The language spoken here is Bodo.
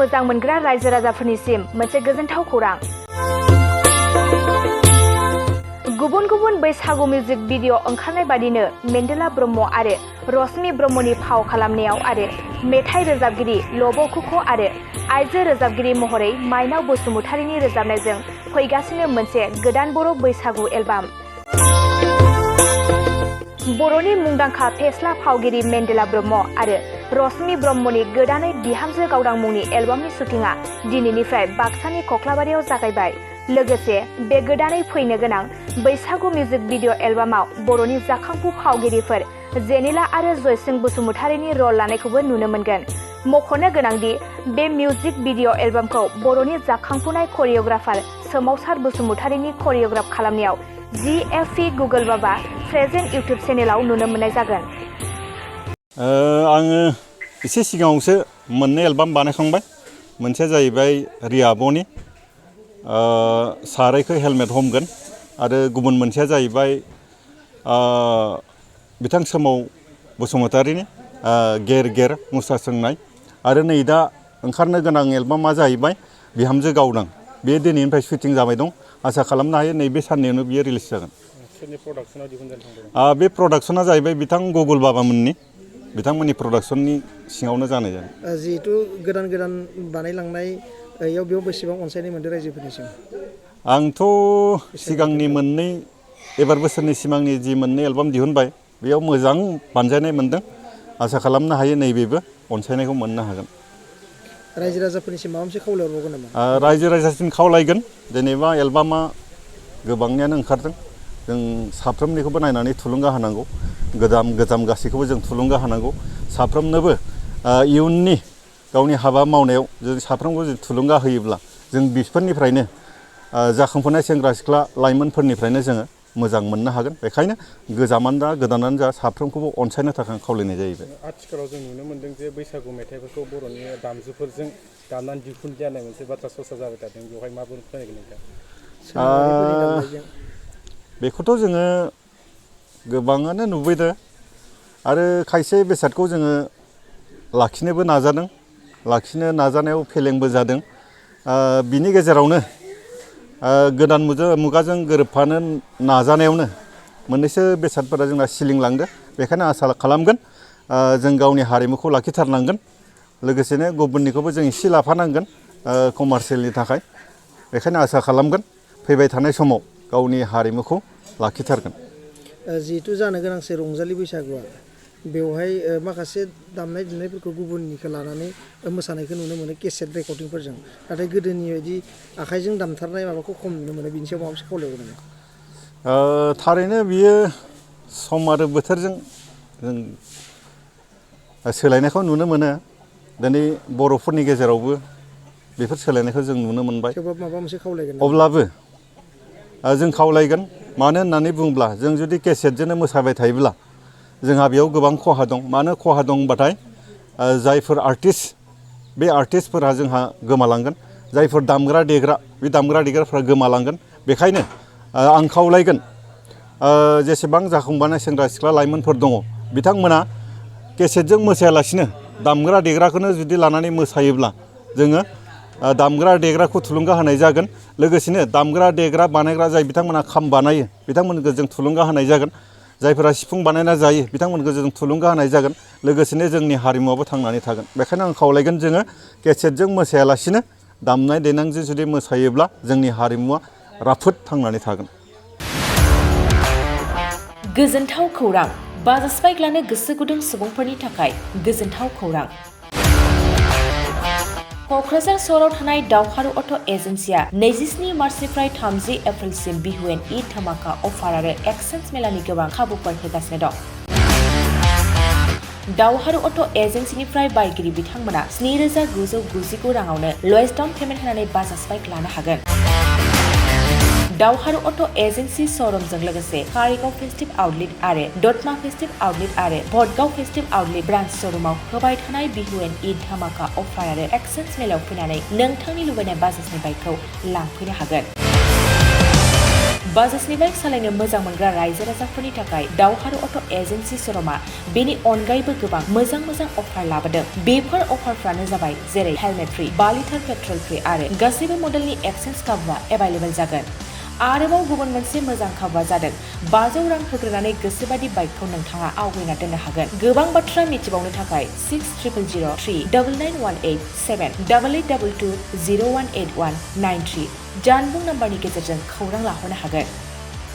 मोजां मोनग्रा रायजो राजाफोरनिसिम मोनसे गोजोनथाव खौरां। गुबुन गुबुन बैसागु मिउजिक भिडिअ ओंखारनाय बादिनो मेन्देला ब्रह्म आरो रश्मि ब्रह्मनि फाव खालामनायाव आरो मेथाइ रोजाबगिरि लब कुक आरो आइजो रोजाबगिरि महरै माइनाव बसुमतारीनि रोजाबनायजों फैगासिनो मोनसे गोदान बर' बैसागु एलबाम। बर'नि मुंदांखा फेस्ला फावगिरि मेन्देला ब्रह्म आरो रश्मि ब्रह्मनि गोदानै बिहामजो गावदां मुंनि एलबामनि शुटिंआ दिनैनिफ्राय बाक्सानि कक्लाबारियाव जागायबाय। लोगोसे बे गोदानै फैनो गोनां बैसागु मिउजिक भिडिअ एलबामाव बर'नि जाखांफु फावगिरिफोर जेनिला आरो जयसिं बसुमतारीनि रल लानायखौबो नुनो मोनगोन। मख'नो गोनांदि बे मिउजिक भिडिअ एलबामखौ बर'नि जाखांफुनाय करिय'ग्राफार सोमावसार बसुमतारीनि करिय'ग्राफ खालामनायाव GFP गुगल बाबा प्रेजेन्ट इउटुब चेनेलाव नुनो मोननाय जागोन। आङो एसे सिगाङावसो मोननै एलबाम बानायखांबाय। मोनसेया जाहैबाय रियाबनि सारायखौ हेलमेट हमगोन आरो गुबुन मोनसेया जाहैबाय बिथां सोमाव बसुमतारीनि गेर गेर मुस्रा सोंनाय आरो नै दा ओंखारनो गोनां एलबामा जाहैबाय बिहामजो गावदां। बे दिनैनिफ्राय शुटिं जाबाय दं। आसा खालामनो हायो नैबे साननैयावनो बियो रिलिज जागोन। बे प्रडाक्शना जाहैबाय बिथां गुगल बाबामोननि बिथांमोननि प्रडाक्शननि सिङावनो जानाय जादों। जिहेतु गोदान गोदान बानायलांनाय बेयाव बेसेबां अनसायनाय मोनदों रायजोफोरनिसिम? आंथ' सिगांनि मोननै एबार बोसोरनि सिगांनि जि मोननै एलबाम दिहुनबाय बेयाव मोजां बानजायनाय मोनदों। आसा खालामनो हायो नैबेबो अनसायनायखौ मोननो हागोन। रायजो राजाफोरनिसिम माबा मोनसे खावलायहरबावगोन नामा? रायजो राजासिम खावलायगोन। जेनेबा एलबामा गोबांनियानो ओंखारदों। जों साफ्रोमनिखौबो नायनानै थुलुंगा होनांगौ। गोजाम गासैखौबो जों थुलुंगा होनांगौ। साफ्रोमनोबो इयुननि गावनि हाबा मावनायाव जुदि साफ्रोमबो जुदि थुलुंगा होयोब्ला जों बिफोरनिफ्रायनो जाखांफुनाय सेंग्रा सिख्ला लाइमोनफोरनिफ्रायनो जोङो मोजां मोननो हागोन। बेखायनो गोजामानो जा गोदानानो जा साफ्रोमखौबो अनसायनो थाखाय खावलायनाय जाहैबाय। आथिखालाव जों नुनो मोन्दों जे बैसागु मेथाइफोरखौ बर'नि दामजुफोरजों दामनानै दिहुनजानाय मोनसे बाथ्रा चर्चा जाबाय थादों। बेवहाय माबोरै फोरमायगोन नोंथां? बेखौथ' जोङो गोबाङानो नुबोदों आरो खायसे बेसादखौ जोङो लाखिनोबो नाजादों। लाखिनो नाजानायाव फेलेंबो जादों। बिनि गेजेरावनो गोदान मुगाजों गोरोबफानो नाजानायावनो मोननैसो बेसादफोरा जोंना सिलिंलांदो। बेखायनो आसा खालामगोन जों गावनि हारिमुखौ लाखिथारनांगोन। लोगोसेनो गुबुननिखौबो जों एसे लाफानांगोन कमार्सियेलनि थाखाय। बेखायनो आसा खालामगोन फैबाय थानाय समाव गावनि हारिमुखौ लाखिथारगोन। जिहेतु जानो गोनांसै रंजालि बैसागुआ बेवहाय माखासे दामनाय देनायफोरखौ गुबुननिखौ लानानै मोसानायखौ नुनो मोनो केसेट रेकर्डिंफोरजों। नाथाय गोदोनि बायदि आखाइजों दामथारनाय माबाखौ खम नुनो मोनो। बिनि सायाव माबा मोनसे खावलायहरगोन नामा? थारैनो बियो सम आरो बोथोरजों जों सोलायनायखौ नुनो मोनो। दिनै बर'फोरनि गेजेरावबो बेफोर सोलायनायखौ जों नुनो मोनबाय। थेवब्लाबो माबा मोनसे खावलायगोन? अब्लाबो जों खावलायगोन। मानो होननानै बुङोब्ला जों जुदि केसेटजोंनो मोसाबाय थायोब्ला जोंहा बेयाव गोबां खहा दं। मानो खहा दं होनबाथाय जायफोर आर्टिस्ट बे आर्टिस्टफोरा जोंहा गोमालांगोन। जायफोर दामग्रा देग्रा बे दामग्रा देग्राफ्रा गोमालांगोन। बेखायनो आं खावलायगोन जेसेबां जाखांबोनाय सेंग्रा सिख्ला लाइमोनफोर दङ बिथांमोना केसेटजों मोसायालासिनो दामग्रा देग्राखौनो जुदि लानानै मोसायोब्ला जोङो दामग्रा देग्राखौ थुलुंगा होनाय जागोन। लोगोसेनो दामग्रा देग्रा बानायग्रा जाय बिथांमोना खाम बानायो बिथांमोनखौ जों थुलुंगा होनाय जागोन। जायफोरा सिफुं बानायना जायो बिथांमोनखौ जों थुलुंगा होनाय जागोन। लोगोसेनो जोंनि हारिमुवाबो थांनानै थागोन। बेखायनो आं खावलायगोन जोङो केसेटजों मोसायालासिनो दामनाय देनायजों जुदि मोसायोब्ला जोंनि हारिमुवा राफोद थांनानै थागोन। गोजोनथाव खौरां। बाजाज बाइक लानो गोसो गुदुं सुबुंफोरनि थाखाय गोजोनथाव खौरां। क'क्राझार सहराव थानाय दावहारु अट' एजेन्सिया 27 मार्चनिफ्राय 30 एप्रिलसिम बिहु एन्ड ईद धामाका अफार आरो एक्सचेन्ज मेलानि गोबां खाबुफोर होगासिनो दं। दावहारु अट' एजेन्सिनिफ्राय बायगिरि बिथांमोना 7,999 राङावनो लवेस्ट डाउन पेमेन्ट होनानै बाजाज बाइक लानो हागोन। दावहारु अट' एजेन्सि श'रुमजों लोगोसे कारिगाव फेस्टिभ आउटलेट आरो दतमा फेस्टिभ आउटलेट आरो भटगाव फेस्टिभ आउटलेट ब्रान्च श'रुमाव होबाय थानाय बिहु एन्ड ईद धामाका अफार आरो एक्सचेन्ज मेलायाव फैनानै नोंथांनि लुबैनाय बाजाजनि बाइकखौ लांफैनो हागोन। बाजाजनि बाइक सालायनो मोजां मोनग्रा रायजो राजाफोरनि थाखाय दावहारु अट' एजेन्सि श'रुमा बेनि अनगायैबो गोबां मोजां अफार लाबोदों। बेफोर अफारफ्रानो जाबाय जेरै helmet free, 5 litre petrol free आरो गासैबो मडेलनि एक्सचेन्ज खाबुआ एभेलेबेल जागोन। आरोबाव गुबुन मोनसे मोजां खाबुआ जादों 500 रां होग्रोनानै गोसोबादि बाइकखौ नोंथाङा आवगायना दोननो हागोन। गोबां बाथ्रा मिथिबावनो थाखाय 600039878822018193 जानबुं नाम्बारनि गेजेरजों खौरां लाहरनो हागोन।